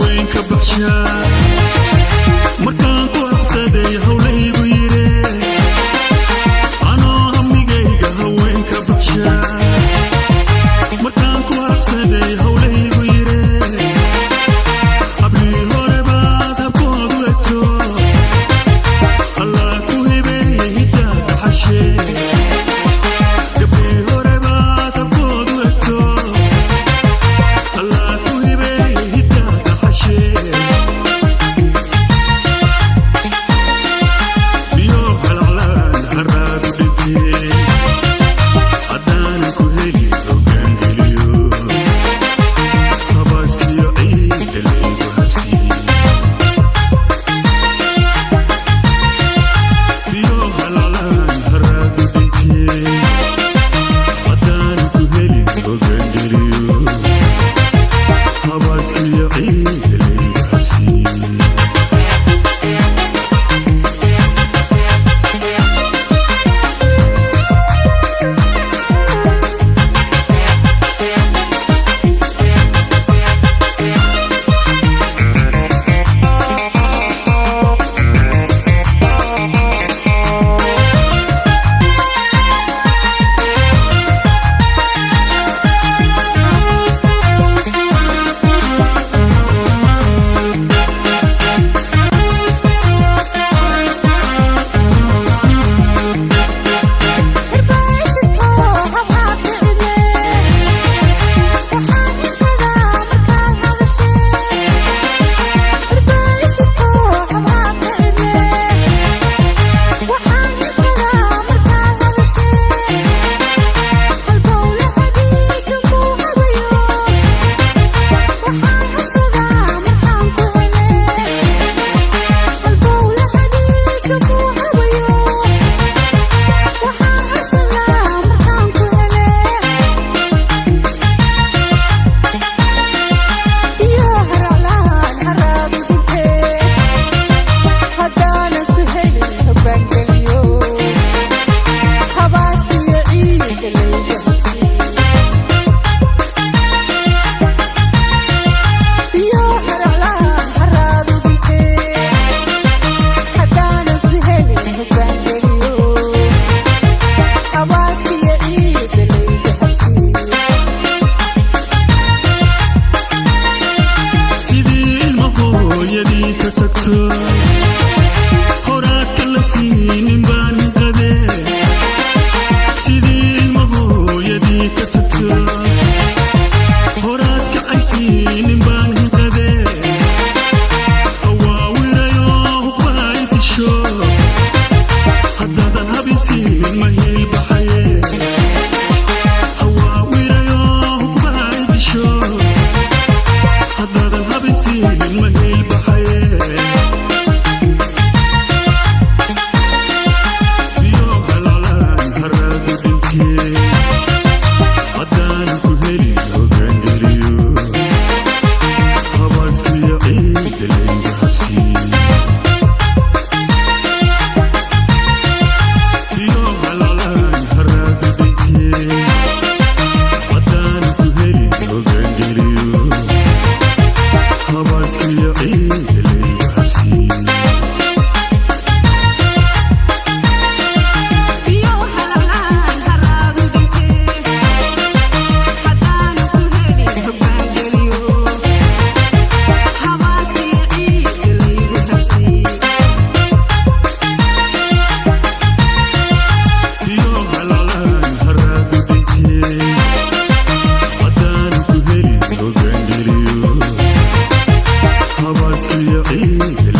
Haweenka baxsha markaan ku habsaday hawlaygu yire, anoo hamigayga haweenka baxsha markaan ku habsaday hawlaygu yire, hablii hore baad habkoodu egto, Allah ku hibeeyey hiddaa dhaxashe. Gabdhii hore baad habkoodu egto, Allah ku hibeeyey hiddaa dhaxashe. Biyo halaclaan haraadu dhintee, haddaanan ku helin hoggaangeliyo, habaaskiyo ciidda laygu habsiiye. Biyo halaclaan haraadu dhintee, haddaanan ku helin hoggaangeliyo, habaaskiyo ciidda laygu habsiiye. Sidii ilma hooyadii ka tagto, horaadka la siinin baan hinqadee. Sidii ilma hooyadii ka tagto, horaadka ay siinin baan hinqadee. Hawaawirayo huqbaha i disho, haddaadan habin siinin ma hiilbaxaye. Hawaawirayo huqbaha i disho, haddaadan habin siinin ma hiilbaxaye. Biyo halaclaan haraadu dhintee, haddaanan ku helin hoggaangeliyo, habaaskiyo ciidda laygu habsiiye. Biyo halaclaan haraadu dhintee, haddaanan ku helin hoggaangeliyo, habaaskiyo ciidda laygu habsiiye. Biyo halaclaan haraadu dhintee, haddaanan ku helin hoggaangeliyo, habaaskiyo ciidda laygu habsiiye. Biyo halaclaan haraadu dhintee, haddaanan ku helin hoggaangeliyo, habaaskiyo ciidda